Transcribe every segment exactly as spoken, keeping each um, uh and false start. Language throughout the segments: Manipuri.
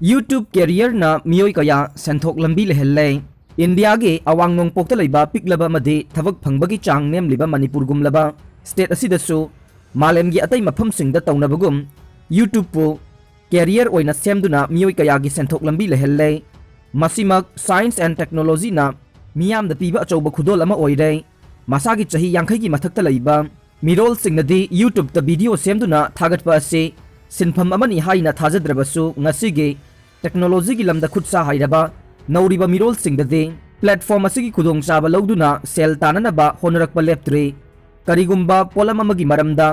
YouTube careerꯅ ꯃꯤꯑꯣꯏ ꯀꯌꯥ ꯁꯦꯟꯊꯣꯛ ꯂꯝꯕꯤ ꯂꯩꯍꯜꯂꯦ꯫ ꯏꯟꯗꯤꯌꯥꯒꯤ ꯑꯋꯥꯡ ꯅꯣꯡꯄꯣꯛꯇ ꯂꯩꯕ ꯄꯤꯛꯂꯕ ꯑꯃꯗꯤ ꯊꯕꯛ ꯐꯪꯕꯒꯤ ꯆꯥꯡ ꯅꯦꯝꯂꯤꯕ ꯃꯅꯤꯄꯨꯔꯒꯨꯝꯂꯕ state ꯑꯁꯤꯗꯁꯨ ꯃꯥꯂꯦꯝꯒꯤ ꯑꯇꯩ ꯃꯐꯝꯁꯤꯡꯗ ꯇꯧꯅꯕꯒꯨꯝ YouTubeꯄꯨ career ꯑꯣꯏꯅ ꯁꯦꯝꯗꯨꯅ ꯃꯤꯑꯣꯏ ꯀꯌꯥꯒꯤ ꯁꯦꯟꯊꯣꯛ ꯂꯝꯕꯤ ꯂꯩꯍꯜꯂꯦ꯫ ꯃꯁꯤꯃꯛ science and technologyꯅ ꯃꯤꯌꯥꯝꯗ ꯄꯤꯕ ꯑꯆꯧꯕ ꯈꯨꯗꯣꯜ ꯑꯃ ꯑꯣꯏꯔꯦ꯫ ꯃꯁꯥꯒꯤ ꯆꯍꯤ ꯌꯥꯡꯈꯩꯒꯤ ꯃꯊꯛꯇ ꯂꯩꯕ ꯃꯤꯔꯣꯜꯁꯤꯡꯅꯗꯤ YouTubeꯇ video ꯁꯦꯝꯗꯨꯅ ꯊꯥꯒꯠꯄ ꯑꯁꯤ ꯁꯤꯟꯐꯝ ꯑꯃꯅꯤ ꯍꯥꯏꯅ ꯊꯥꯖꯗ꯭ꯔꯕꯁꯨ, ꯉꯁꯤꯒꯤ technologyꯒꯤ ꯂꯝꯗ ꯈꯨꯠꯁꯥ ꯍꯩꯔꯕ ꯅꯧꯔꯤꯕ ꯃꯤꯔꯣꯜꯁꯤꯡꯗꯗꯤ platform ꯑꯁꯤꯒꯤ ꯈꯨꯗꯣꯡꯆꯥꯕ ꯂꯧꯗꯨꯅ ꯁꯦꯜ ꯇꯥꯅꯅꯕ ꯍꯣꯠꯅꯔꯛꯄ ꯂꯦꯞꯇ꯭ꯔꯤ꯫ ꯀꯔꯤꯒꯨꯝꯕ ꯄꯣꯠꯂꯝ ꯑꯃꯒꯤ ꯃꯔꯝꯗ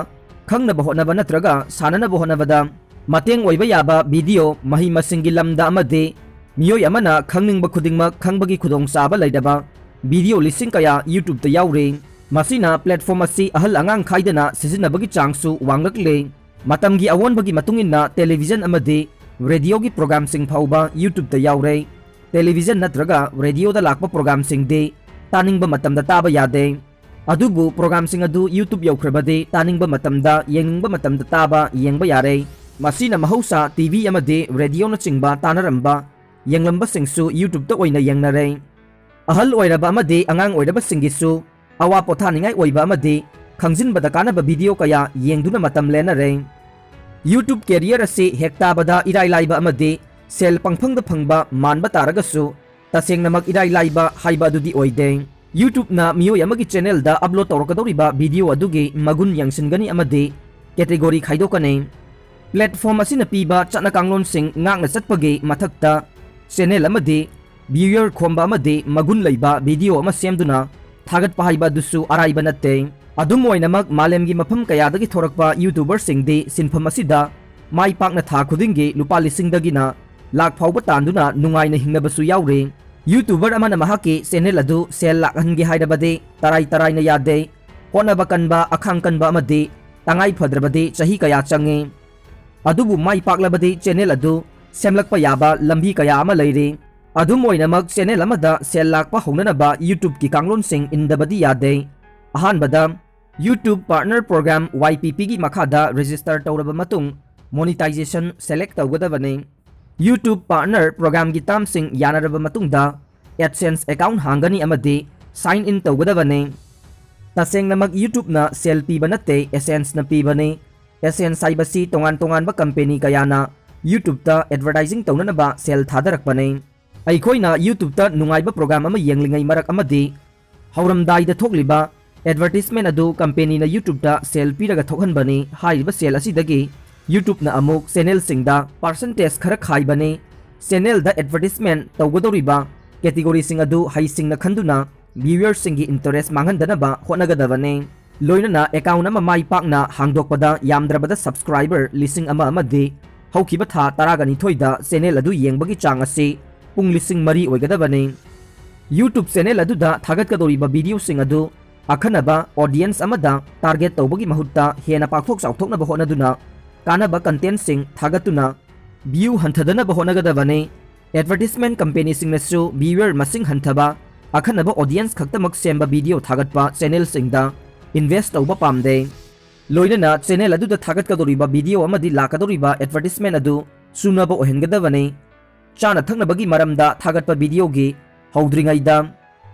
ꯈꯪꯅꯕ ꯍꯣꯠꯅꯕ ꯅꯠꯇ꯭ꯔꯒ ꯁꯥꯟꯅꯅꯕ ꯍꯣꯠꯅꯕꯗ ꯃꯇꯦꯡ ꯑꯣꯏꯕ ꯌꯥꯕ video, ꯃꯍꯩ ꯃꯁꯤꯡꯒꯤ ꯂꯝꯗ ꯑꯃꯗꯤ ꯃꯤꯑꯣꯏ ꯑꯃꯅ ꯈꯪꯅꯤꯡꯕ ꯈꯨꯗꯤꯡꯃꯛ ꯈꯪꯕꯒꯤ ꯈꯨꯗꯣꯡꯆꯥꯕ ꯂꯩꯔꯕ video ꯂꯤꯁꯤꯡ ꯀꯌꯥ YouTubeꯇ ꯌꯥꯎꯔꯤ꯫ ꯃꯁꯤꯅ platform ꯑꯁꯤ ꯑꯍꯜ ꯑꯉꯥꯡ ꯈꯥꯏꯗꯅ ꯁꯤꯖꯤꯟꯅꯕꯒꯤ ꯆꯥꯡꯁꯨ ꯋꯥꯡꯂꯛꯂꯦ꯫ ꯃꯇꯝꯒꯤ ꯑꯑꯣꯟꯕꯒꯤ ꯃꯇꯨꯡ ꯏꯟꯅ television ꯑꯃꯗꯤ radioꯒꯤ programꯁꯤꯡ ꯐꯥꯎꯕ YouTubeꯇ ꯌꯥꯎꯔꯦ꯫ Television ꯅꯠꯇ꯭ꯔꯒ radioꯗ ꯂꯥꯛꯄ programꯁꯤꯡꯗꯤ ꯇꯥꯅꯤꯡꯕ ꯃꯇꯝꯗ ꯇꯥꯕ ꯌꯥꯗꯦ꯫ ꯑꯗꯨꯕꯨ programꯁꯤꯡ ꯑꯗꯨ YouTube ꯌꯧꯈ꯭ꯔꯕꯗꯤ ꯇꯥꯅꯤꯡꯕ ꯃꯇꯝꯗ, ꯌꯦꯡꯅꯤꯡꯕ ꯃꯇꯝꯗ ꯇꯥꯕ, ꯌꯦꯡꯕ ꯌꯥꯔꯦ꯫ ꯃꯁꯤꯅ ꯃꯍꯧꯁꯥ TV ꯑꯃꯗꯤ radioꯅꯆꯤꯡꯕ ꯇꯥꯅꯔꯝꯕ, ꯌꯦꯡꯂꯝꯕꯁꯤꯡꯁꯨ YouTubeꯇ ꯑꯣꯏꯅ ꯌꯦꯡꯅꯔꯦ꯫ ꯑꯍꯜ ꯑꯣꯏꯔꯕ ꯑꯃꯗꯤ ꯑꯉꯥꯡ ꯑꯣꯏꯔꯕꯁꯤꯡꯒꯤꯁꯨ ꯑꯋꯥ ꯄꯣꯊꯥꯅꯤꯡꯉꯥꯏ ꯑꯣꯏꯕ ꯑꯃꯗꯤ ꯈꯪꯖꯤꯟꯕꯗ ꯀꯥꯟꯅꯕ video ꯀꯌꯥ ꯌꯦꯡꯗꯨꯅ ꯃꯇꯝ ꯂꯦꯟꯅꯔꯦ꯫ YouTube career ꯑꯁꯤ ꯍꯦꯛ ꯇꯥꯕꯗ ꯏꯔꯥꯏ ꯂꯥꯏꯕ ꯑꯃꯗꯤ ꯁꯦꯜ ꯄꯪꯐꯪꯗ ꯐꯪꯕ ꯃꯥꯟꯕ ꯇꯥꯔꯒꯁꯨ, ꯇꯁꯦꯡꯅꯃꯛ ꯏꯔꯥꯏ ꯂꯥꯏꯕ ꯍꯥꯏꯕ ꯑꯗꯨꯗꯤ ꯑꯣꯏꯗꯦ꯫ YouTubeꯅ ꯃꯤꯑꯣꯏ ꯑꯃꯒꯤ channelꯗ upload ꯇꯧꯔꯛꯀꯗꯧꯔꯤꯕ video ꯑꯗꯨꯒꯤ ꯃꯒꯨꯟ ꯌꯦꯡꯁꯤꯟꯒꯅꯤ ꯑꯃꯗꯤ category ꯈꯥꯏꯗꯣꯛꯀꯅꯤ꯫ Platform ꯑꯁꯤꯅ ꯄꯤꯕ ꯆꯠꯅ ꯀꯥꯡꯂꯣꯟꯁꯤꯡ ꯉꯥꯛꯅ ꯆꯠꯄꯒꯤ ꯃꯊꯛꯇ, channel ꯑꯃꯗꯤ viewer ꯈꯣꯝꯕ ꯑꯃꯗꯤ ꯃꯒꯨꯟ ꯂꯩꯕ video ꯑꯃ ꯁꯦꯝꯗꯨꯅ ꯊꯥꯒꯠꯄ ꯍꯥꯏꯕ ꯑꯗꯨꯁꯨ ꯑꯔꯥꯏꯕ ꯅꯠꯇꯦ꯫ ꯑꯗꯨꯝ ꯑꯣꯏꯅꯃꯛ, ꯃꯥꯂꯦꯝꯒꯤ ꯃꯐꯝ ꯀꯌꯥꯗꯒꯤ ꯊꯣꯔꯛꯄ YouTuberꯁꯤꯡꯗꯤ ꯁꯤꯟꯐꯝ ꯑꯁꯤꯗ ꯃꯥꯏ ꯄꯥꯛꯅ ꯊꯥ ꯈꯨꯗꯤꯡꯒꯤ ꯂꯨꯄꯥ ꯂꯤꯁꯤꯡꯗꯒꯤꯅ ꯂꯥꯛ ꯐꯥꯎꯕ ꯇꯥꯟꯗꯨꯅ ꯅꯨꯡꯉꯥꯏꯅ ꯍꯤꯡꯅꯕꯁꯨ ꯌꯥꯎꯔꯤ꯫ YouTuber ꯑꯃꯅ ꯃꯍꯥꯛꯀꯤ channel ꯑꯗꯨ ꯁꯦꯜ ꯂꯥꯛꯍꯟꯒꯦ ꯍꯥꯏꯔꯕꯗꯤ ꯇꯔꯥꯏ ꯇꯔꯥꯏꯅ ꯌꯥꯗꯦ꯫ ꯍꯣꯠꯅꯕ ꯀꯟꯕ, ꯑꯈꯥꯡ ꯀꯟꯕ ꯑꯃꯗꯤ ꯇꯉꯥꯏ ꯐꯗ꯭ꯔꯕꯗꯤ ꯆꯍꯤ ꯀꯌꯥ ꯆꯪꯉꯤ꯫ ꯑꯗꯨꯕꯨ ꯃꯥꯏ ꯄꯥꯛꯂꯕꯗꯤ channel ꯑꯗꯨ ꯁꯦꯝꯂꯛꯄ ꯌꯥꯕ ꯂꯝꯕꯤ ꯀꯌꯥ ꯑꯃ ꯂꯩꯔꯤ꯫ ꯑꯗꯨꯝ ꯑꯣꯏꯅꯃꯛ, channel ꯑꯃꯗ ꯁꯦꯜ ꯂꯥꯛꯄ ꯍꯧꯅꯅꯕ YouTubeꯀꯤ ꯀꯥꯡꯂꯣꯟꯁꯤꯡ ꯏꯟꯗꯕꯗꯤ ꯌꯥꯗꯦ꯫ ꯑꯍꯥꯟꯕꯗ, YouTube Partner Program, YPPꯒꯤ ꯃꯈꯥꯗ register ꯇꯧꯔꯕ ꯃꯇꯨꯡ, monetization select ꯇꯧꯒꯗꯕꯅꯤ꯫ YouTube Partner Programꯒꯤ termꯁꯤꯡ ꯌꯥꯅꯔꯕ ꯃꯇꯨꯡꯗ AdSense account ꯍꯥꯡꯒꯅꯤ ꯑꯃꯗꯤ sign in ꯇꯧꯒꯗꯕꯅꯤ꯫ ꯇꯁꯦꯡꯅꯃꯛ YouTubeꯅ ꯁꯦꯜ ꯄꯤꯕ ꯅꯠꯇꯦ, AdSenseꯅ ꯄꯤꯕꯅꯤ꯫ AdSense ꯍꯥꯏꯕꯁꯤ ꯇꯣꯉꯥꯟ ꯇꯣꯉꯥꯟꯕ company ꯀꯌꯥꯅ YouTubeꯇ advertising ꯇꯧꯅꯅꯕ ꯁꯦꯜ ꯊꯥꯗꯔꯛꯄꯅꯤ꯫ ꯑꯩꯈꯣꯏꯅ YouTubeꯇ ꯅꯨꯡꯉꯥꯏꯕ program ꯑꯃ ꯌꯦꯡꯂꯤꯉꯩ ꯃꯔꯛ ꯑꯃꯗꯤ ꯍꯧꯔꯝꯗꯥꯏꯗ ꯊꯣꯛꯂꯤꯕ advertisement ꯑꯗꯨ companyꯅ YouTubeꯇ ꯁꯦꯜ ꯄꯤꯔꯒ ꯊꯣꯛꯍꯟꯕꯅꯤ꯫ ꯍꯥꯏꯔꯤꯕ ꯁꯦꯜ ꯑꯁꯤꯗꯒꯤ YouTubeꯅ ꯑꯃꯨꯛ channelꯁꯤꯡꯗ percentage ꯈꯔ ꯈꯥꯏꯕꯅꯤ꯫ Channelꯗ advertisement ꯇꯧꯒꯗꯧꯔꯤꯕ categoryꯁꯤꯡ ꯑꯗꯨ ꯍꯩꯁꯤꯡꯅ ꯈꯟꯗꯨꯅ viewerꯁꯤꯡꯒꯤ interest ꯃꯥꯡꯍꯟꯗꯅꯕ ꯍꯣꯠꯅꯒꯗꯕꯅꯤ꯫ ꯂꯣꯏꯅꯅ account ꯑꯃ ꯃꯥꯏ ꯄꯥꯛꯅ ꯍꯥꯡꯗꯣꯛꯄꯗ ꯌꯥꯝꯗ꯭ꯔꯕꯗ subscriber ꯂꯤꯁꯤꯡ ꯑꯃ ꯑꯃꯗꯤ ꯍꯧꯈꯤꯕ ꯊꯥ ꯇꯔꯥꯒ ꯅꯤꯊꯣꯏꯗ channel ꯑꯗꯨ ꯌꯦꯡꯕꯒꯤ ꯆꯥꯡ ꯑꯁꯤ ꯄꯨꯡ ꯂꯤꯁꯤꯡ ꯃꯔꯤ ꯑꯣꯏꯒꯗꯕꯅꯤ꯫ YouTube channel ꯑꯗꯨꯗ ꯊꯥꯒꯠꯀꯗꯧꯔꯤꯕ videoꯁꯤꯡ ꯑꯗꯨ ꯑꯈꯟꯅꯕ audience ꯑꯃꯗ target ꯇꯧꯕꯒꯤ ꯃꯍꯨꯠꯇ ꯍꯦꯟꯅ ꯄꯥꯛꯊꯣꯛ ꯆꯥꯎꯊꯣꯛꯅꯕ ꯍꯣꯠꯅꯗꯨꯅ ꯀꯥꯟꯅꯕ contentꯁꯤꯡ ꯊꯥꯒꯠꯇꯨꯅ view ꯍꯟꯊꯗꯅꯕ ꯍꯣꯠꯅꯒꯗꯕꯅꯤ꯫ Advertisement companyꯁꯤꯡꯅꯁꯨ viewer ꯃꯁꯤꯡ ꯍꯟꯊꯕ, ꯑꯈꯟꯅꯕ audience ꯈꯛꯇꯃꯛ ꯁꯦꯝꯕ video ꯊꯥꯒꯠꯄ channelꯁꯤꯡꯗ invest ꯇꯧꯕ ꯄꯥꯝꯗꯦ꯫ ꯂꯣꯏꯅꯅ channel ꯑꯗꯨꯗ ꯊꯥꯒꯠꯀꯗꯧꯔꯤꯕ video ꯑꯃꯗꯤ ꯂꯥꯛꯀꯗꯧꯔꯤꯕ advertisement ꯑꯗꯨ ꯆꯨꯅꯕ ꯑꯣꯏꯍꯟꯒꯗꯕꯅꯤ꯫ ꯆꯥꯅ ꯊꯛꯅꯕꯒꯤ ꯃꯔꯝꯗ ꯊꯥꯒꯠꯄ videoꯒꯤ ꯍꯧꯗ꯭ꯔꯤꯉꯩꯗ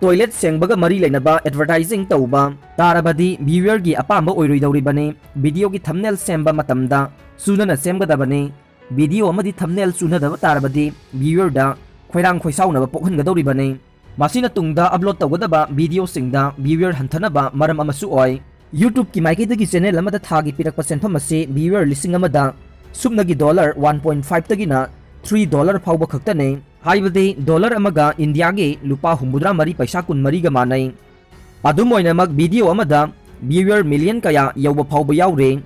toilet ꯁꯦꯡꯕꯒ ꯃꯔꯤ ꯂꯩꯅꯕ advertising ꯇꯧꯕ ꯇꯥꯔꯕꯗꯤ viewerꯒꯤ ꯑꯄꯥꯝꯕ ꯑꯣꯏꯔꯣꯏꯗꯧꯔꯤꯕꯅꯤ꯫ Videoꯒꯤ thumbnail ꯁꯦꯝꯕ ꯃꯇꯝꯗ ꯆꯨꯅꯅ ꯁꯦꯝꯒꯗꯕꯅꯤ꯫ Video ꯑꯃꯗꯤ thumbnail ꯆꯨꯅꯗꯕ ꯇꯥꯔꯕꯗꯤ viewerꯗ ꯈꯣꯏꯔꯥꯡ ꯈꯣꯏꯁꯥꯎꯅꯕ ꯄꯣꯛꯍꯟꯒꯗꯧꯔꯤꯕꯅꯤ꯫ ꯃꯁꯤꯅ ꯇꯨꯡꯗ upload ꯇꯧꯒꯗꯕ videoꯁꯤꯡꯗ viewer ꯍꯟꯊꯅꯕ ꯃꯔꯝ ꯑꯃꯁꯨ ꯑꯣꯏ꯫ YouTubeꯀꯤ ꯃꯥꯏꯀꯩꯗꯒꯤ channel ꯑꯃꯗ ꯊꯥꯒꯤ ꯄꯤꯔꯛꯄ ꯁꯦꯟꯐꯝ ꯑꯁꯤ viewer ꯂꯤꯁꯤꯡ ꯑꯃꯗ ꯁꯨꯞꯅꯒꯤ dollar one point fiveꯇꯒꯤꯅ three dollar ꯐꯥꯎꯕ ꯈꯛꯇꯅꯤ꯫ ꯍꯥꯏꯕꯗꯤ dollar ꯑꯃꯒ Indiaꯒꯤ ꯂꯨꯄꯥ ꯍꯨꯝꯐꯨꯇꯔꯥ ꯃꯔꯤ ꯄꯩꯁꯥ ꯀꯨꯟꯃꯔꯤꯒ ꯃꯥꯟꯅꯩ꯫ ꯑꯗꯨꯝ ꯑꯣꯏꯅꯃꯛ video ꯑꯃꯗ viewer million ꯀꯌꯥ ꯌꯧꯕ ꯐꯥꯎꯕ ꯌꯥꯎꯔꯤ꯫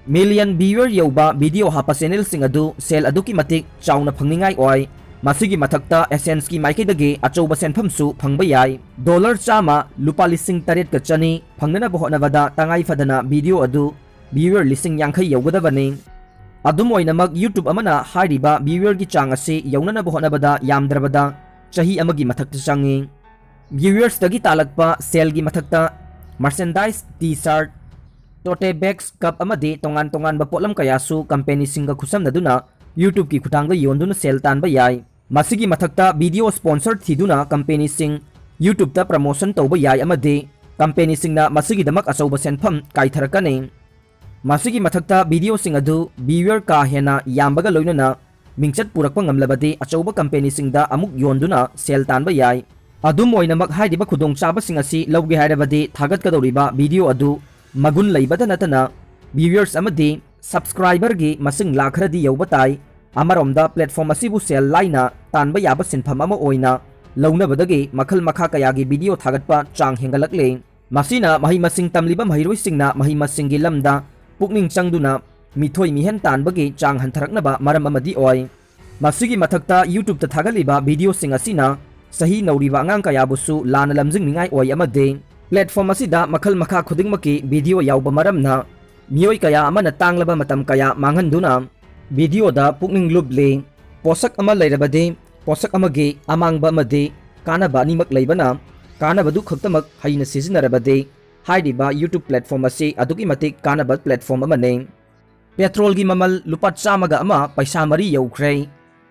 Million viewer ꯌꯧꯕ video ꯍꯥꯞꯄ channelꯁꯤꯡ ꯑꯗꯨ ꯁꯦꯜ ꯑꯗꯨꯛꯀꯤ ꯃꯇꯤꯛ ꯆꯥꯎꯅ ꯐꯪꯅꯤꯡꯉꯥꯏ ꯑꯣꯏ꯫ ꯃꯁꯤꯒꯤ ꯃꯊꯛꯇ AdSenseꯀꯤ ꯃꯥꯏꯀꯩꯗꯒꯤ ꯑꯆꯧꯕ ꯁꯦꯟꯐꯝꯁꯨ ꯐꯪꯕ ꯌꯥꯏ꯫ Dollar ꯆꯥꯝꯃ, ꯂꯨꯄꯥ ꯂꯤꯁꯤꯡ ꯇꯔꯦꯠꯀ ꯆꯅꯤ ꯐꯪꯅꯅꯕ ꯍꯣꯠꯅꯕꯗ ꯇꯉꯥꯏ ꯐꯗꯅ video ꯑꯗꯨ viewer ꯂꯤꯁꯤꯡ ꯌꯥꯡꯈꯩ ꯌꯧꯒꯗꯕꯅꯤ꯫ ꯑꯗꯨꯝ ꯑꯣꯏꯅꯃꯛ YouTube ꯑꯃꯅ ꯍꯥꯏꯔꯤꯕ viewerꯒꯤ ꯆꯥꯡ ꯑꯁꯤ ꯌꯧꯅꯅꯕ ꯍꯣꯠꯅꯕꯗ ꯌꯥꯝꯗ꯭ꯔꯕꯗ ꯆꯍꯤ ꯑꯃꯒꯤ ꯃꯊꯛꯇ ꯆꯪꯏ꯫ Viewersꯇꯒꯤ ꯇꯥꯜꯂꯛꯄ ꯁꯦꯜꯒꯤ ꯃꯊꯛꯇ merchandise, T-shirt, tote bags, cup ꯑꯃꯗꯤ ꯇꯣꯉꯥꯟ ꯇꯣꯉꯥꯟꯕ ꯄꯣꯠꯂꯝ ꯀꯌꯥꯁꯨ companyꯁꯤꯡꯒ ꯈꯨꯠꯁꯝꯅꯗꯨꯅ YouTube-ꯀꯤ ꯈꯨꯠꯊꯥꯡꯗ ꯌꯣꯟꯗꯨꯅ ꯁꯦꯜ ꯇꯥꯟꯕ ꯌꯥꯏ꯫ ꯃꯁꯤꯒꯤ ꯃꯊꯛꯇ video sponsor ꯊꯤꯗꯨꯅ company-ꯁꯤꯡ YouTube-ꯇ promotion ꯇꯧꯕ ꯌꯥꯏ ꯑꯃꯗꯤ company-ꯁꯤꯡꯅ ꯃꯁꯤꯒꯤꯗꯃꯛ ꯑꯆꯧꯕ ꯁꯦꯟꯐꯝ ꯀꯥꯏꯊꯔꯛꯀꯅꯤ꯫ ꯃꯁꯤꯒꯤ ꯃꯊꯛꯇ video-ꯁꯤꯡ ꯑꯗꯨ viewer ꯀꯥ ꯍꯦꯟꯅ ꯌꯥꯝꯕꯒ ꯂꯣꯏꯅꯅ ꯃꯤꯡꯆꯠ ꯄꯨꯔꯛꯄ ꯉꯝꯂꯕꯗꯤ ꯑꯆꯧꯕ company-ꯁꯤꯡꯗ ꯑꯃꯨꯛ ꯌꯣꯟꯗꯨꯅ ꯁꯦꯜ ꯇꯥꯟꯕ ꯌꯥꯏ꯫ ꯑꯗꯨꯝ ꯑꯣꯏꯅꯃꯛ, ꯍꯥꯏꯔꯤꯕ ꯈꯨꯗꯣꯡꯆꯥꯕꯁꯤꯡ ꯑꯁꯤ ꯂꯧꯒꯦ ꯍꯥꯏꯔꯕꯗꯤ ꯊꯥꯒꯠꯀꯗꯧꯔꯤꯕ video ꯑꯗꯨ ꯃꯒꯨꯟ ꯂꯩꯕꯗ ꯅꯠꯇꯅ viewers ꯑꯃꯗꯤ subscriber-ꯒꯤ ꯃꯁꯤꯡ ꯂꯥꯛ ꯈꯔꯗꯤ ꯌꯧꯕ ꯇꯥꯏ꯫ ꯑꯃꯔꯣꯝꯗ platform ꯑꯁꯤꯕꯨ ꯁꯦꯜ ꯂꯥꯏꯅ ꯇꯥꯟꯕ ꯌꯥꯕ ꯁꯤꯟꯐꯝ ꯑꯃ ꯑꯣꯏꯅ ꯂꯧꯅꯕꯗꯒꯤ ꯃꯈꯜ ꯃꯈꯥ ꯀꯌꯥꯒꯤ video ꯊꯥꯒꯠꯄ ꯆꯥꯡ ꯍꯦꯟꯒꯠꯂꯛꯂꯦ꯫ ꯃꯁꯤꯅ ꯃꯍꯩ ꯃꯁꯤꯡ ꯇꯝꯂꯤꯕ ꯃꯍꯩꯔꯣꯏꯁꯤꯡꯅ ꯃꯍꯩ ꯃꯁꯤꯡꯒꯤ ꯂꯝꯗ ꯄꯨꯛꯅꯤꯡ ꯆꯪꯗꯨꯅ ꯃꯤꯊꯣꯏ ꯃꯤꯍꯦꯟ ꯇꯥꯟꯕꯒꯤ ꯆꯥꯡ ꯍꯟꯊꯔꯛꯅꯕ ꯃꯔꯝ ꯑꯃꯗꯤ ꯑꯣꯏ꯫ ꯃꯁꯤꯒꯤ ꯃꯊꯛꯇ YouTube-ꯇ ꯊꯥꯒꯠꯂꯤꯕ video-ꯁꯤꯡ ꯑꯁꯤꯅ ꯆꯍꯤ ꯅꯧꯔꯤꯕ ꯑꯉꯥꯡ ꯀꯌꯥꯕꯨꯁꯨ ꯂꯥꯟꯅ ꯂꯝꯖꯤꯡꯅꯤꯡꯉꯥꯏ ꯑꯣꯏ ꯑꯃꯗꯤ platform ꯑꯁꯤꯗ ꯃꯈꯜ ꯃꯈꯥ ꯈꯨꯗꯤꯡꯃꯛꯀꯤ video ꯌꯥꯎꯕ ꯃꯔꯝꯅ ꯃꯤꯑꯣꯏ ꯀꯌꯥ ꯑꯃꯅ ꯇꯥꯡꯂꯕ ꯃꯇꯝ ꯀꯌꯥ ꯃꯥꯡꯍꯟꯗꯨꯅ video-ꯗ ꯄꯨꯛꯅꯤꯡ ꯂꯨꯞꯂꯤ꯫ ꯄꯣꯠꯁꯛ ꯑꯃ ꯂꯩꯔꯕꯗꯤ ꯄꯣꯠꯁꯛ ꯑꯃꯒꯤ ꯑꯃꯥꯡꯕ ꯑꯃꯗꯤ ꯀꯥꯟꯅꯕ ꯑꯅꯤꯃꯛ ꯂꯩꯕꯅ, ꯀꯥꯟꯅꯕꯗꯨ ꯈꯛꯇꯃꯛ ꯍꯩꯅ ꯁꯤꯖꯤꯟꯅꯔꯕꯗꯤ ꯍꯥꯏꯔꯤꯕ YouTube platform ꯑꯁꯤ ꯑꯗꯨꯛꯀꯤ ꯃꯇꯤꯛ ꯀꯥꯟꯅꯕ platform ꯑꯃꯅꯤ꯫ Petrol-ꯒꯤ ꯃꯃꯜ ꯂꯨꯄꯥ ꯆꯥꯝꯃꯒ ꯑꯃ ꯄꯩꯁꯥ ꯃꯔꯤ ꯌꯧꯈ꯭ꯔꯦ꯫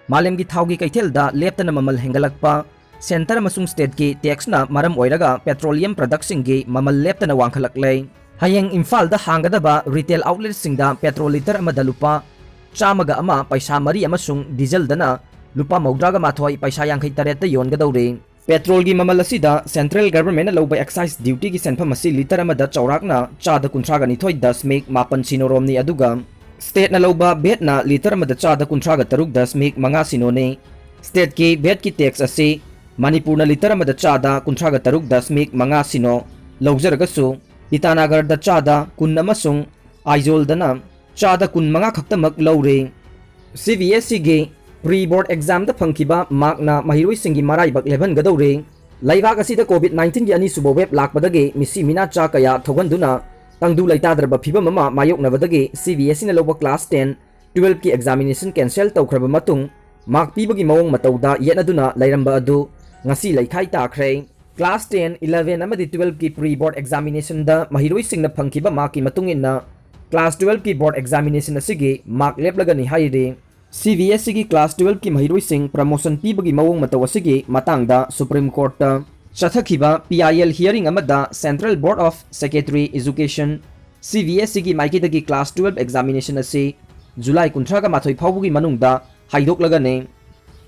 ꯃꯥꯂꯦꯝꯒꯤ ꯊꯥꯎꯒꯤ ꯀꯩꯊꯦꯜꯗ ꯂꯦꯞꯇꯅ ꯃꯃꯜ ꯍꯦꯟꯒꯠꯂꯛꯄ, centre ꯑꯃꯁꯨꯡ state-ꯀꯤ tax-ꯅ ꯃꯔꯝ ꯑꯣꯏꯔꯒ petroleum product-ꯁꯤꯡꯒꯤ ꯃꯃꯜ ꯂꯦꯞꯇꯅ ꯋꯥꯡꯈꯠꯂꯛꯂꯦ꯫ ꯍꯌꯦꯡ ꯏꯝꯐꯥꯜꯗ ꯍꯥꯡꯒꯗꯕ retail outlet-ꯁꯤꯡꯗ petrol litre ꯑꯃꯗ ꯂꯨꯄꯥ ꯆꯥꯝꯃꯒ ꯑꯃ ꯄꯩꯁꯥ ꯃꯔꯤ ꯑꯃꯁꯨꯡ diesel-ꯗꯅ ꯂꯨꯄꯥ ꯃꯧꯗ꯭ꯔꯥꯒ ꯃꯥꯊꯣꯏ ꯄꯩꯁꯥ ꯌꯥꯡꯈꯩ ꯇꯔꯦꯠꯇ ꯌꯣꯟꯒꯗꯧꯔꯤ꯫ Petrol-ꯒꯤ ꯃꯃꯜ ꯑꯁꯤꯗ central government-ꯅ ꯂꯧꯕ excise duty-ꯒꯤ ꯁꯦꯟꯐꯝ ꯑꯁꯤ litre ꯑꯃꯗ ꯆꯥꯎꯔꯥꯛꯅ ꯆꯥꯗ ꯀꯨꯟꯊ꯭ꯔꯥꯒ ꯅꯤꯊꯣꯏ ꯗꯁꯃꯤꯛ ꯃꯥꯄꯟ ꯁꯤꯅꯣ ꯔꯣꯝꯅꯤ, ꯑꯗꯨꯒ state-ꯅ ꯂꯧꯕ VAT-ꯅ litre ꯑꯃꯗ ꯆꯥꯗ ꯀꯨꯟꯊ꯭ꯔꯥꯒ ꯇꯔꯨꯛ ꯗꯁꯃꯤꯛ ꯃꯉꯥ ꯁꯤꯅꯣꯅꯤ꯫ State-ꯀꯤ VAT-ꯀꯤ tax ꯑꯁꯤ ꯃꯅꯤꯄꯨꯔꯅ litre ꯑꯃꯗ ꯆꯥꯗ ꯀꯨꯟꯊ꯭ꯔꯥꯒ ꯇꯔꯨꯛ ꯗꯁꯃꯤꯛ ꯃꯉꯥ ꯁꯤꯅꯣ ꯂꯧꯖꯔꯒꯁꯨ, ꯏꯇꯥꯅꯥꯒꯔꯗ ꯆꯥꯗ ꯀꯨꯟ ꯑꯃꯁꯨꯡ ꯑꯥꯏꯖꯣꯜꯗꯅ ꯆꯥꯗ ꯀꯨꯟ ꯃꯉꯥ ꯈꯛꯇꯃꯛ ꯂꯧꯔꯤ꯫ C B S E-ꯒꯤ pre board exam-ꯗ ꯐꯪꯈꯤꯕ mark-ꯅ ꯃꯍꯩꯔꯣꯏꯁꯤꯡꯒꯤ ꯃꯔꯥꯏꯕꯛ ꯂꯦꯞꯍꯟꯒꯗꯧꯔꯤ꯫ ꯂꯩꯕꯥꯛ ꯑꯁꯤꯗ COVID nineteen-ꯒꯤ ꯑꯅꯤꯁꯨꯕ wave ꯂꯥꯛꯄꯗꯒꯤ ꯃꯤꯁꯤ ꯃꯤꯅꯥ ꯆꯥ ꯀꯌꯥ ꯊꯣꯛꯍꯟꯗꯨꯅ ꯇꯪꯗꯨ ꯂꯩꯇꯥꯗ꯭ꯔꯕ ꯐꯤꯕꯝ ꯑꯃ ꯃꯥꯌꯣꯛꯅꯕꯗꯒꯤ C B S E-ꯅ ꯂꯧꯕ class ten, twelve-ꯀꯤ examination cancel ꯇꯧꯈ꯭ꯔꯕ ꯃꯇꯨꯡ, mark ꯄꯤꯕꯒꯤ ꯃꯑꯣꯡ ꯃꯇꯧꯗ ꯌꯦꯠꯅꯗꯨꯅ ꯂꯩꯔꯝꯕ ꯑꯗꯨ ꯉꯁꯤ ꯂꯩꯈꯥꯏ ꯇꯥꯈ꯭ꯔꯦ꯫ Class ten, eleven ꯑꯃꯗꯤ twelve-ꯀꯤ pre board examination-ꯗ ꯃꯍꯩꯔꯣꯏꯁꯤꯡꯅ ꯐꯪꯈꯤꯕ mark-ꯀꯤ ꯃꯇꯨꯡ ꯏꯟꯅ class twelve-ꯀꯤ board examination ꯑꯁꯤꯒꯤ mark ꯂꯦꯞꯂꯒꯅꯤ ꯍꯥꯏꯔꯤ꯫ CBSEꯒꯤ class twelveꯀꯤ ꯃꯍꯩꯔꯣꯏꯁꯤꯡ promotion ꯄꯤꯕꯒꯤ ꯃꯑꯣꯡ ꯃꯇꯧ ꯑꯁꯤꯒꯤ ꯃꯇꯥꯡꯗ Supreme Courtꯇ ꯆꯠꯊꯈꯤꯕ PIL hearing ꯑꯃꯗ Central Board of Secondary Education, CBSEꯒꯤ ꯃꯥꯏꯀꯩꯗꯒꯤ class twelve examination ꯑꯁꯤ July ꯀꯨꯟꯊ꯭ꯔꯥꯒ ꯃꯥꯊꯣꯏ ꯐꯥꯎꯕꯒꯤ ꯃꯅꯨꯡꯗ ꯍꯥꯏꯗꯣꯛꯂꯒꯅꯤ꯫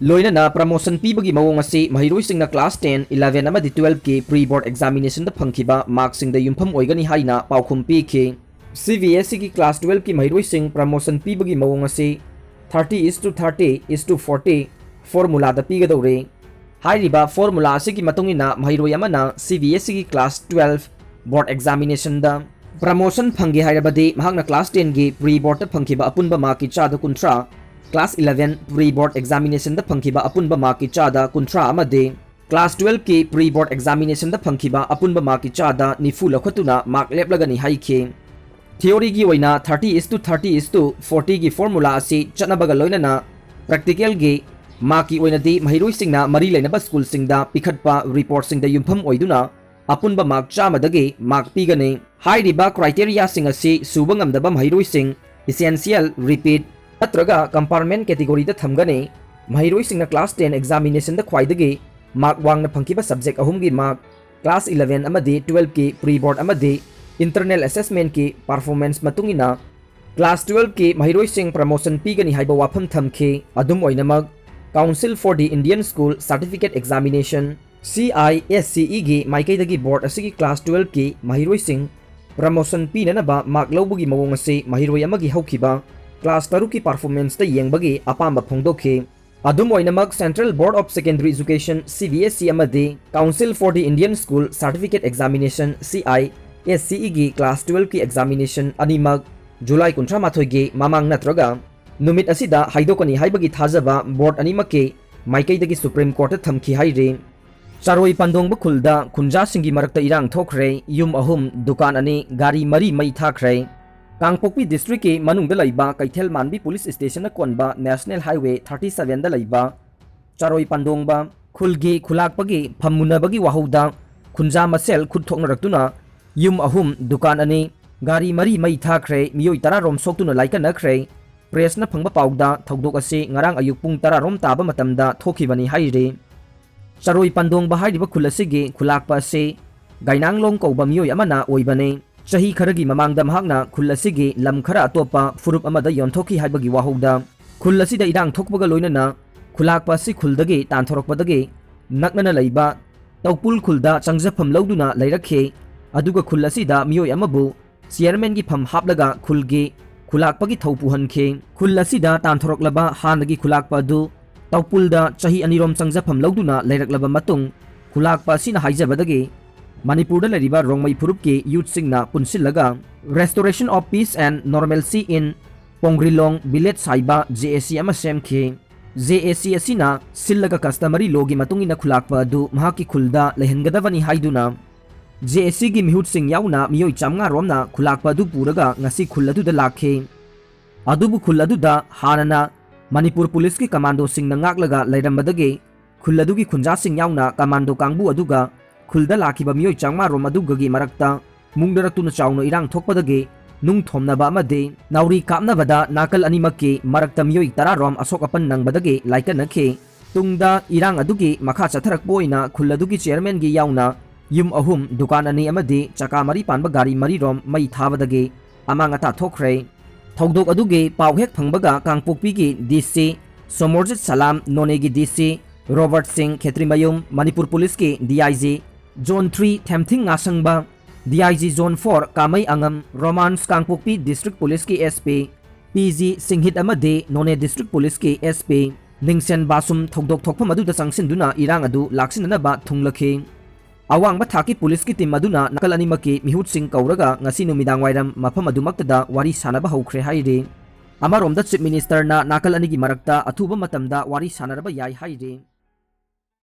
ꯂꯣꯏꯅꯅ promotion ꯄꯤꯕꯒꯤ ꯃꯑꯣꯡ ꯑꯁꯤ ꯃꯍꯩꯔꯣꯏꯁꯤꯡꯅ class ten, eleven ꯑꯃꯗꯤ twelveꯀꯤ pre board examinationꯗ ꯐꯪꯈꯤꯕ markꯁꯤꯡꯗ ꯌꯨꯝꯐꯝ ꯑꯣꯏꯒꯅꯤ ꯍꯥꯏꯅ ꯄꯥꯎꯈꯨꯝ ꯄꯤꯈꯤ꯫ CBSEꯒꯤ class twelveꯀꯤ ꯃꯍꯩꯔꯣꯏꯁꯤꯡ promotion ꯄꯤꯕꯒꯤ ꯃꯑꯣꯡ ꯑꯁꯤ thirty is to thirty is to forty formulaꯗ ꯄꯤꯒꯗꯧꯔꯤ꯫ ꯍꯥꯏꯔꯤꯕ formula ꯑꯁꯤꯒꯤ ꯃꯇꯨꯡ ꯏꯟꯅ ꯃꯍꯩꯔꯣꯏ ꯑꯃꯅ CBSEꯒꯤ class twelve board examinationꯗ promotion ꯐꯪꯒꯦ ꯍꯥꯏꯔꯕꯗꯤ ꯃꯍꯥꯛꯅ class tenꯒꯤ pre boardꯇ ꯐꯪꯈꯤꯕ ꯑꯄꯨꯟꯕ markꯀꯤ ꯆꯥꯗ ꯀꯨꯟꯊ꯭ꯔꯥ, class eleven pre board examinationꯗ ꯐꯪꯈꯤꯕ ꯑꯄꯨꯟꯕ markꯀꯤ ꯆꯥꯗ ꯀꯨꯟꯊ꯭ꯔꯥ ꯑꯃꯗꯤ class twelveꯀꯤ pre board examinationꯗ ꯐꯪꯈꯤꯕ ꯑꯄꯨꯟꯕ markꯀꯤ ꯆꯥꯗ ꯅꯤꯐꯨ ꯂꯧꯈꯠꯇꯨꯅ mark ꯂꯦꯞꯂꯒꯅꯤ ꯍꯥꯏꯈꯤ꯫ Theoryꯒꯤ ꯑꯣꯏꯅ thirty is to thirty is to fortyꯒꯤ formula ꯑꯁꯤ ꯆꯠꯅꯕꯒ ꯂꯣꯏꯅꯅ practicalꯒꯤ markꯀꯤ ꯑꯣꯏꯅꯗꯤ ꯃꯍꯩꯔꯣꯏꯁꯤꯡꯅ ꯃꯔꯤ ꯂꯩꯅꯕ schoolꯁꯤꯡꯗ ꯄꯤꯈꯠꯄ reportꯁꯤꯡꯗ ꯌꯨꯝꯐꯝ ꯑꯣꯏꯗꯨꯅ ꯑꯄꯨꯟꯕ mark ꯆꯥꯝꯃꯗꯒꯤ mark ꯄꯤꯒꯅꯤ꯫ ꯍꯥꯏꯔꯤꯕ criteriaꯁꯤꯡ ꯑꯁꯤ ꯁꯨꯕ ꯉꯝꯗꯕ ꯃꯍꯩꯔꯣꯏꯁꯤꯡ essential, repeat ꯅꯠꯇ꯭ꯔꯒ compartment categoryꯗ ꯊꯝꯒꯅꯤ꯫ ꯃꯍꯩꯔꯣꯏꯁꯤꯡꯅ class ten examinationꯗ ꯈ꯭ꯋꯥꯏꯗꯒꯤ mark ꯋꯥꯡꯅ ꯐꯪꯈꯤꯕ subject ꯑꯍꯨꯝꯒꯤ mark, class eleven ꯑꯃꯗꯤ twelveꯀꯤ pre board ꯑꯃꯗꯤ internal assessmentꯀꯤ performance ꯃꯇꯨꯡ ꯏꯟꯅ class twelveꯀꯤ ꯃꯍꯩꯔꯣꯏꯁꯤꯡ promotion ꯄꯤꯒꯅꯤ ꯍꯥꯏꯕ ꯋꯥꯐꯝ ꯊꯝꯈꯤ꯫ ꯑꯗꯨꯝ ꯑꯣꯏꯅꯃꯛ, Council for the Indian School Certificate Examination, CISCEꯒꯤ ꯃꯥꯏꯀꯩꯗꯒꯤ board ꯑꯁꯤꯒꯤ class twelveꯀꯤ ꯃꯍꯩꯔꯣꯏꯁꯤꯡ promotion ꯄꯤꯅꯅꯕ mark ꯂꯧꯕꯒꯤ ꯃꯑꯣꯡ ꯑꯁꯤ ꯃꯍꯩꯔꯣꯏ ꯑꯃꯒꯤ ꯍꯧꯈꯤꯕ class ꯇꯔꯨꯛꯀꯤ performanceꯇ ꯌꯦꯡꯕꯒꯤ ꯑꯄꯥꯝꯕ ꯐꯣꯡꯗꯣꯛꯈꯤ꯫ ꯑꯗꯨꯝ ꯑꯣꯏꯅꯃꯛ, Central Board of Secondary Education, CBSE ꯑꯃꯗꯤ Council for the Indian School Certificate Examination, CISCEꯒꯤ class twelveꯀꯤ examination ꯑꯅꯤꯃꯛ July ꯀꯨꯟꯊ꯭ꯔꯥ ꯃꯥꯊꯣꯏꯒꯤ ꯃꯃꯥꯡ ꯅꯠꯇ꯭ꯔꯒ ꯅꯨꯃꯤꯠ ꯑꯁꯤꯗ ꯍꯥꯏꯗꯣꯛꯀꯅꯤ ꯍꯥꯏꯕꯒꯤ ꯊꯥꯖꯕ board ꯑꯅꯤꯃꯛꯀꯤ ꯃꯥꯏꯀꯩꯗꯒꯤ Supreme Courtꯇ ꯊꯝꯈꯤ ꯍꯥꯏꯔꯤ꯫ ꯆꯔꯣꯏ ꯄꯥꯟꯗꯣꯡꯕ ꯈꯨꯜꯗ ꯈꯨꯟꯖꯥꯁꯤꯡꯒꯤ ꯃꯔꯛꯇ ꯏꯔꯥꯡ ꯊꯣꯛꯈ꯭ꯔꯦ, ꯌꯨꯝ ꯑꯍꯨꯝ, ꯗꯨꯀꯥꯟ ꯑꯅꯤ, ꯒꯥꯔꯤ ꯃꯔꯤ ꯃꯩ ꯊꯥꯈ꯭ꯔꯦ꯫ ꯀꯥꯡꯄꯣꯛꯄꯤ districtꯀꯤ ꯃꯅꯨꯡꯗ ꯂꯩꯕ ꯀꯩꯊꯦꯜ ꯃꯥꯟꯕꯤ police stationꯅ ꯀꯣꯟꯕ National Highway thirty sevenꯗ ꯂꯩꯕ ꯆꯔꯣꯏ ꯄꯥꯟꯗꯣꯡꯕ ꯈꯨꯜꯒꯤ ꯈꯨꯂꯥꯛꯄꯒꯤ ꯐꯝ ꯃꯨꯟꯅꯕꯒꯤ ꯋꯥꯍꯧꯗ ꯈꯨꯟꯖꯥ ꯃꯁꯦꯜ ꯈꯨꯠ ꯊꯣꯛꯅꯔꯛꯇꯨꯅ ꯌꯨꯝ ꯑꯍꯨꯝ, ꯗꯨꯀꯥꯟ ꯑꯅꯤ, ꯒꯥꯔꯤ ꯃꯔꯤ ꯃꯩ ꯊꯥꯈ꯭ꯔꯦ, ꯃꯤꯑꯣꯏ ꯇꯔꯥ ꯔꯣꯝ ꯁꯣꯛꯇꯨꯅ ꯂꯥꯏꯀꯠꯅꯈ꯭ꯔꯦ꯫ ꯄ꯭ꯔꯦꯁꯅ ꯐꯪꯕ ꯄꯥꯎꯗ ꯊꯧꯗꯣꯛ ꯑꯁꯤ ꯉꯔꯥꯡ ꯑꯌꯨꯛ ꯄꯨꯡ ꯇꯔꯥ ꯔꯣꯝ ꯇꯥꯕ ꯃꯇꯝꯗ ꯊꯣꯛꯈꯤꯕꯅꯤ ꯍꯥꯏꯔꯤ꯫ ꯆꯔꯣꯏ ꯄꯟꯗꯣꯡꯕ ꯍꯥꯏꯔꯤꯕ ꯈꯨꯜ ꯑꯁꯤꯒꯤ ꯈꯨꯂꯥꯛꯄ ꯑꯁꯤ ꯒꯥꯏꯅꯥꯡꯂꯣꯡ ꯀꯧꯕ ꯃꯤꯑꯣꯏ ꯑꯃꯅ ꯑꯣꯏꯕꯅꯤ꯫ ꯆꯍꯤ ꯈꯔꯒꯤ ꯃꯃꯥꯡꯗ ꯃꯍꯥꯛꯅ ꯈꯨꯜ ꯑꯁꯤꯒꯤ ꯂꯝ ꯈꯔ ꯑꯇꯣꯞꯄ ꯐꯨꯔꯨꯞ ꯑꯃꯗ ꯌꯣꯟꯊꯣꯛꯈꯤ ꯍꯥꯏꯕꯒꯤ ꯋꯥꯍꯧꯗ ꯈꯨꯜ ꯑꯁꯤꯗ ꯏꯔꯥꯡ ꯊꯣꯛꯄꯒ ꯂꯣꯏꯅꯅ ꯈꯨꯂꯥꯛꯄ ꯑꯁꯤ ꯈꯨꯜꯗꯒꯤ ꯇꯥꯟꯊꯣꯔꯛꯄꯗꯒꯤ ꯅꯛꯅꯅ ꯂꯩꯕ ꯇꯧꯄꯨꯜ ꯈꯨꯜꯗ ꯆꯪꯖꯐꯝ ꯂꯧꯗꯨꯅ ꯂꯩꯔꯛꯈꯤ꯫ ꯑꯗꯨꯒ ꯈꯨꯜ ꯑꯁꯤꯗ ꯃꯤꯑꯣꯏ ꯑꯃꯕꯨ ꯆꯤꯌꯔꯃꯦꯟꯒꯤ ꯐꯝ ꯍꯥꯞꯂꯒ ꯈꯨꯜꯒꯤ ꯈꯨꯂꯥꯛꯄꯒꯤ ꯊꯧ ꯄꯨꯍꯟꯈꯤ꯫ ꯈꯨꯜ ꯑꯁꯤꯗ ꯇꯥꯟꯊꯣꯔꯛꯂꯕ ꯍꯥꯟꯅꯒꯤ ꯈꯨꯂꯥꯛꯄ ꯑꯗꯨ ꯇꯧꯄꯨꯜꯗ ꯆꯍꯤ ꯑꯅꯤꯔꯣꯝ ꯆꯪꯖꯐꯝ ꯂꯧꯗꯨꯅ ꯂꯩꯔꯛꯂꯕ ꯃꯇꯨꯡ, ꯈꯨꯂꯥꯛꯄ ꯑꯁꯤꯅ ꯍꯥꯏꯖꯕꯗꯒꯤ ꯃꯅꯤꯄꯨꯔꯗ ꯂꯩꯔꯤꯕ ꯔꯣꯡꯃꯩ ꯐꯨꯔꯨꯞꯀꯤ ꯌꯨꯠꯁꯤꯡꯅ ꯄꯨꯟꯁꯤꯜꯂꯒ Restoration of Peace and Normalcy in Pongrilong Village ꯍꯥꯏꯕ JAC ꯑꯃ ꯁꯦꯝꯈꯤ꯫ JAC ꯑꯁꯤꯅ ꯁꯤꯜꯂꯒ customary law ꯒꯤ ꯃꯇꯨꯡ ꯏꯟꯅ ꯈꯨꯂꯥꯛꯄ ꯑꯗꯨ ꯃꯍꯥꯛꯀꯤ ꯈꯨꯜꯗ ꯂꯩꯍꯟꯒꯗꯕꯅꯤ ꯍꯥꯏꯗꯨꯅ JAC ꯒꯤ ꯃꯤꯍꯨꯠꯁꯤꯡ ꯌꯥꯎꯅ ꯃꯤꯑꯣꯏ ꯆꯥꯝꯃꯉꯥ ꯔꯣꯝꯅ ꯈꯨꯂꯥꯛꯄ ꯑꯗꯨ ꯄꯨꯔꯒ ꯉꯁꯤ ꯈꯨꯜ ꯑꯗꯨꯗ ꯂꯥꯛꯈꯤ꯫ ꯑꯗꯨꯕꯨ ꯈꯨꯜ ꯑꯗꯨꯗ ꯍꯥꯟꯅꯅ ꯃꯅꯤꯄꯨꯔ ꯄꯨꯂꯤꯁꯀꯤ ꯀꯃꯥꯟꯗꯣꯁꯤꯡꯅ ꯉꯥꯛꯂꯒ ꯂꯩꯔꯝꯕꯗꯒꯤ ꯈꯨꯜ ꯑꯗꯨꯒꯤ ꯈꯨꯟꯖꯥꯁꯤꯡ ꯌꯥꯎꯅ ꯀꯃꯥꯟꯗꯣ ꯀꯥꯡꯕꯨ ꯑꯗꯨꯒ ꯈꯨꯜꯗ ꯂꯥꯛꯈꯤꯕ ꯃꯤꯑꯣꯏ ꯆꯥꯝꯃꯉꯥ ꯔꯣꯝ ꯑꯗꯨꯒꯒꯤ ꯃꯔꯛꯇ ꯃꯨꯛꯅꯔꯛꯇꯨꯅ ꯆꯥꯎꯅ ꯏꯔꯥꯡ ꯊꯣꯛꯄꯗꯒꯤ ꯅꯨꯡ ꯊꯣꯝꯅꯕ ꯑꯃꯗꯤ ꯅꯥꯎꯔꯤ ꯀꯥꯞꯅꯕꯗ ꯅꯥꯀꯜ ꯑꯅꯤꯃꯛꯀꯤ ꯃꯔꯛꯇ ꯃꯤꯑꯣꯏ ꯇꯔꯥ ꯔꯣꯝ ꯑꯁꯣꯛ ꯑꯄꯟ ꯅꯪꯕꯗꯒꯤ ꯂꯥꯏꯀꯠꯅꯈꯤ꯫ ꯇꯨꯡꯗ ꯏꯔꯥꯡ ꯑꯗꯨꯒꯤ ꯃꯈꯥ ꯆꯠꯊꯔꯛꯄ ꯑꯣꯏꯅ ꯈꯨꯜ ꯑꯗꯨꯒꯤ ꯆꯤꯌꯔꯃꯦꯟꯒꯤ ꯌꯥꯎꯅ ꯌꯨꯝ ꯑꯍꯨꯝ, ꯗꯨꯀꯥꯟ ꯑꯅꯤ ꯑꯃꯗꯤ ꯆꯀꯥ ꯃꯔꯤ ꯄꯥꯟꯕ ꯒꯥꯔꯤ ꯃꯔꯤ ꯔꯣꯝ ꯃꯩ ꯊꯥꯕꯗꯒꯤ ꯑꯃꯥꯡ ꯑꯇꯥ ꯊꯣꯛꯈ꯭ꯔꯦ꯫ ꯊꯧꯗꯣꯛ ꯑꯗꯨꯒꯤ ꯄꯥꯎ ꯍꯦꯛ ꯐꯪꯕꯒ ꯀꯥꯡꯄꯣꯛꯄꯤꯒꯤ DC ꯁꯣꯃꯣꯔꯖꯤꯠ ꯁꯂꯥꯝ, ꯅꯣꯅꯦꯒꯤ DC ꯔꯣꯕꯔꯠ ꯁꯤꯡ ꯈꯦꯇ꯭ꯔꯤꯃꯌꯨꯝ, ꯃꯅꯤꯄꯨꯔ ꯄꯨꯂꯤꯁꯀꯤ DIG Zone three ꯊꯦꯝꯊꯤꯡ ꯉꯥꯁꯪꯕ, DIG Zone four ꯀꯥꯃꯩ ꯑꯉꯝ, ꯔꯣꯃꯥꯟꯁ ꯀꯥꯡꯄꯣꯛꯄꯤ ꯗꯤꯁꯇ꯭ꯔꯤꯛ ꯄꯨꯂꯤꯁꯀꯤ SP PG ꯁꯤꯡꯍꯤꯠ ꯑꯃꯗꯤ ꯅꯣꯅꯦ ꯗꯤꯁꯇ꯭ꯔꯤꯛ ꯄꯨꯂꯤꯁꯀꯤ SP ꯅꯤꯡꯁꯦꯟ ꯕꯥꯁꯨꯝ ꯊꯧꯗꯣꯛ ꯊꯣꯛꯐꯝ ꯑꯗꯨꯗ ꯆꯪꯁꯤꯟꯗꯨꯅ ꯏꯔꯥꯡ ꯑꯗꯨ ꯂꯥꯛꯁꯤꯟꯅꯅꯕ ꯊꯨꯡꯂꯈꯤ꯫ ꯑꯋꯥꯡꯕ ꯊꯥꯛꯀꯤ ꯄꯨꯂꯤꯁꯀꯤ ꯇꯤꯝ ꯑꯗꯨꯅ ꯅꯥꯀꯜ ꯑꯅꯤꯃꯛꯀꯤ ꯃꯤꯍꯨꯠꯁꯤꯡ ꯀꯧꯔꯒ ꯉꯁꯤ ꯅꯨꯃꯤꯗꯥꯡ ꯋꯥꯏꯔꯝ ꯃꯐꯝ ꯑꯗꯨꯃꯛꯇꯗ ꯋꯥꯔꯤ ꯁꯥꯅꯕ ꯍꯧꯈ꯭ꯔꯦ ꯍꯥꯏꯔꯤ꯫ ꯑꯃꯔꯣꯝꯗ ꯆꯤꯐ ꯃꯤꯅꯤꯁꯇꯔꯅ ꯅꯥꯀꯜ ꯑꯅꯤꯒꯤ ꯃꯔꯛꯇ ꯑꯊꯨꯕ ꯃꯇꯝꯗ ꯋꯥꯔꯤ ꯁꯥꯅꯔꯕ ꯌꯥꯏ ꯍꯥꯏꯔꯤ꯫